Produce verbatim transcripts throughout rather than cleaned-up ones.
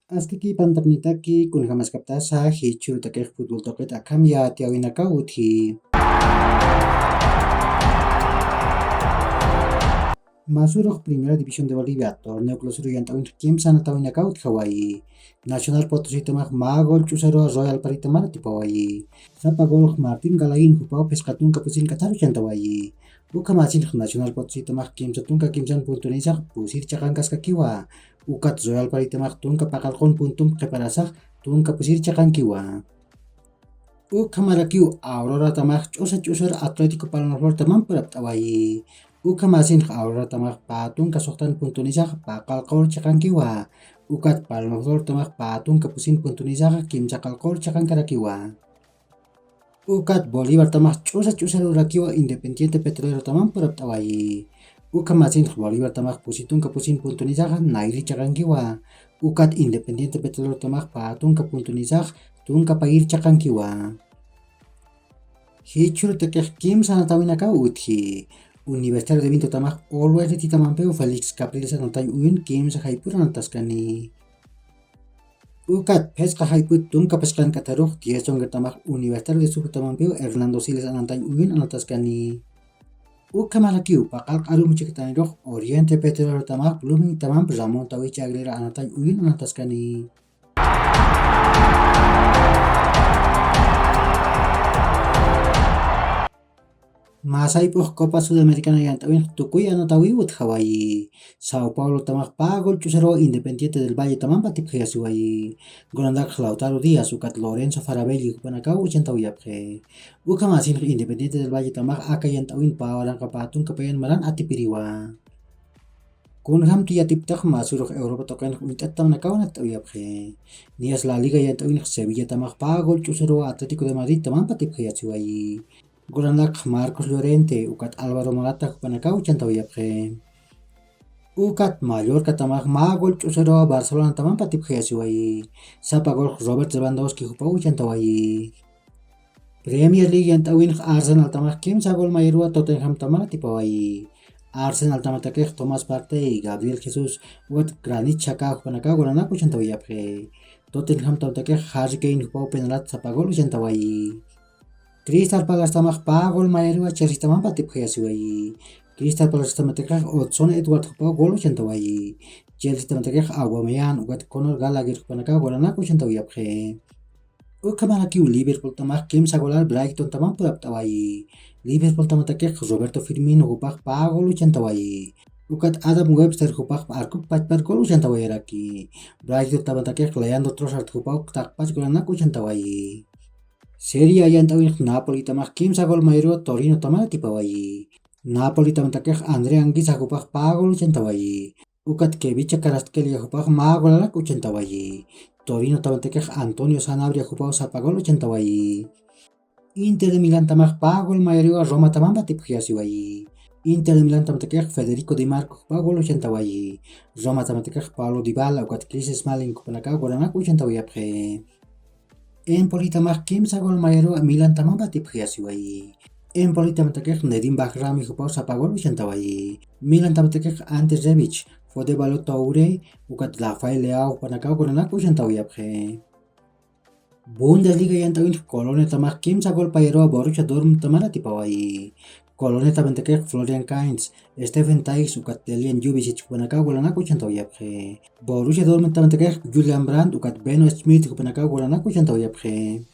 Askaki pantaqnitaki, kunjamaskaptasa jichhürutakix fútbol tuqit akham yatiyäwinakaw utji. Mä surux Primera División de Bolivia torneo clausura yant'äwinx kimsa anatawinakaw utjawayi. Nacional Potositamax mä gol ch'usaruwa Royal Paritamar atipawayi. Sapa golx Martín Galaín jupaw phisqa tunka pusin k'atharu chantawayi. Ukhamasinx Nacional Potositamax kimsa tunka kimsan puntunisax pusir chiqankaskakiwa. Ukat Royal Paritamax tunka paqallqun puntump qhiparasax tunka pusir chiqankiwa. Ukhamarakiw Auroratamax ch'usa ch'usar Atlético Palmaflortamamp purapt'awayi. Ukhamasinx Auroratamax pä tunka suxtan puntunisax paqallqur chiqankiwa. Ukat Palmaflortamax pä tunka pusin puntunisax kimsa qallqur chiqankarakiwa. Ukat Bolívartamax ch'usa ch'usar urakiwa Independiente Petrolerotamamp purapt'awayi. Ukhamasinx Bolívartamax pusi tunka pusin puntunisax nayri chiqankiwa. Ukat Independiente Petrolerotamx pä tunka puntunisax tunka payir chiqankiwa. Jichhürutakix kimsa anatawinakaw utji. Universitario de Vintotamax Always Retitamampiw Félix Capriles anatañ uyun kimsa jayp'ur anataskani. Ukat phisqa jayp'ut tunka phisqan k'atharux diez chongertamax Universitario de Sucretamampiw Hernando Siles anatañ uyun anataskani. Ukhamarakiw paqallq arum chiktanirux Oriente Petrolerotamax Bloomingtamamp Ramón Tawichi Aguilera anatañ uyun anataskani. Mä sayp'ux Copa Sudamericana yant'äwinx tukuy anatawiw utjawayi. Sao Paulotamax pä gol ch'usaruwa Independiente del Valletamamp atipjayasiwayi. Golanakx Lautaro Díaz ukat Lorenzo Faravelli jupanakaw uchantawayapxi. Ukhamasinx Independiente del Valletamax aka yant'äwin pä waranqa pä tunka payan maran atipiriwa. Kunjamti yatiptax mä surux Europa tuqinx uñt'attamanakaw anatt'awayapxi. Niyas La Liga yant'äwinx Sevillatamax pä gol ch'usaruwa Atlético de Madridtamamp atipjayasiwayi. Golanakx Marcos Llorente ukat Álvaro Morata jupanakaw uchantawayapxi. Ukat Mallorcatamax mä gol ch'usaruwa Barcelonatamamp atipjayasiwayi. Sapa golx Robert Lewandowski jupaw uchantawayi. Premier League yant'äwinx Arsenaltamax kimsa gol mayaruwa Tottenhamtamar atipawayi. Arsenaltamatakix Thomas Partey, Gabriel Jesús, ukat Granit Xhaka jupanakaw golanak uchantawayapxi. Tottenhamtamatakix Harry Kane jupaw penalat sapa gol uchantawayi. Crystal Palastamax pä gol mayaruwa Chelseatamamp atipjayasiwayi. Crystal Palastamatakix Hudson Edward jupaw gol uchantawayi. Chelseatamatakix Aubameyang ukat Conor Gallagher jupanakaw golanak uchantawayapxi. Ukhamarakiw Liverpooltamax kimsa golar Brightontamamp purapt'awayi. Liverpooltamatakix Roberto Firmino jupax pä gol uchantawayi. Ukat Adam Webster jupax arkup pachpar gol uchantawayaraki. Brightontamatakix Leandro Trossard jupaw taqpach golanak uchantawayi. Serie A yant'äwinx Napolitamax kimsa gol mayaruwa Torinotamar atipawayi. Napolitamatakix André Anguissa jupax pä gol uchantawayi. Ukat Khvicha Kvaratskhelia jupax mä golanak uchantawayi. Torinotamatakixa Antonio Sanabria jupaw sapa gol uchantawayi. Inter Milantamax pä gol mayariwa Romatamamp atipjayasiwayi. Inter Milantamatakixa Federico Di Marco jupaw gol uchantawayi. Romatamatakixa Paulo Dybala ukat Chris Smalling jupanakaw golanak uchantawayapxi. Empolitamax kimsa gol mayaruwa Milantamamp atipjayasiwayi. Empolitamatakix Nedim Bahrami jupaw sapa gol uchantawayi. Milantamatakixa Ante Rebic, Fode Ballo-Touré, ukat Rafael Leao jupanakaw golanak uchantawayapxi. Bundesliga yant'äwinx Coloniatamax kimsa gol payaruwa Borussia Dortmundtamar atipawayi. Coloniatamatakix Florian Kainz, Stefan Tigg ukat Delian Ljubicic jupanakaw golanak uchantawayapxi. Borussia Dortmundtamatakix Julian Brandt ukat Benno Schmidt jupanakaw golanak uchantawayapxi.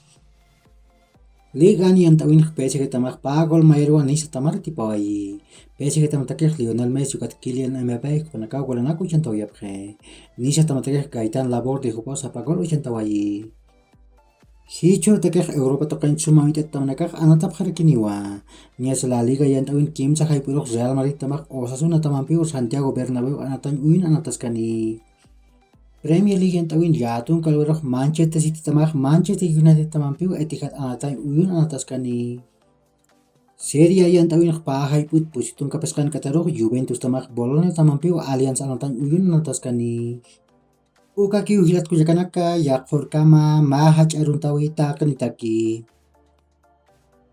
Liga yant'äwinx P S Gtamax pä gol mayaruwa Nizatamar atipawayi. P S Gtamatakix Lionel Messi ukat Kylian Mbappé jupanakaw golanak uchantawayapxi. Nizatamatakix Gaëtan Laborde jupaw sapa gol uchantawayi. Jichhürutakix Europa tuqin suma amuyt'attamnakax anatapxarakiniwa. Niyas La Liga yant'äwin kimsa jayp'urux Real Madridtamax Osasunatamampiw Santiago Bernabéu anatañ uyun anataskani. Premier League yant'äwin yätunka lugarux Manchester Citytamax Manchester Unitedtamampiw Etihad anatañ uyun anataskani. Serie A yant'äwinx pä jayp'ut pusi tunka phisqan k'atharux Juventustamax Boloniatamampiw Allianz anatañ uyun anataskani. Ukakiw jilat kullakanaka, yaqha urkama mä jach'a aruntawi taqinitaki.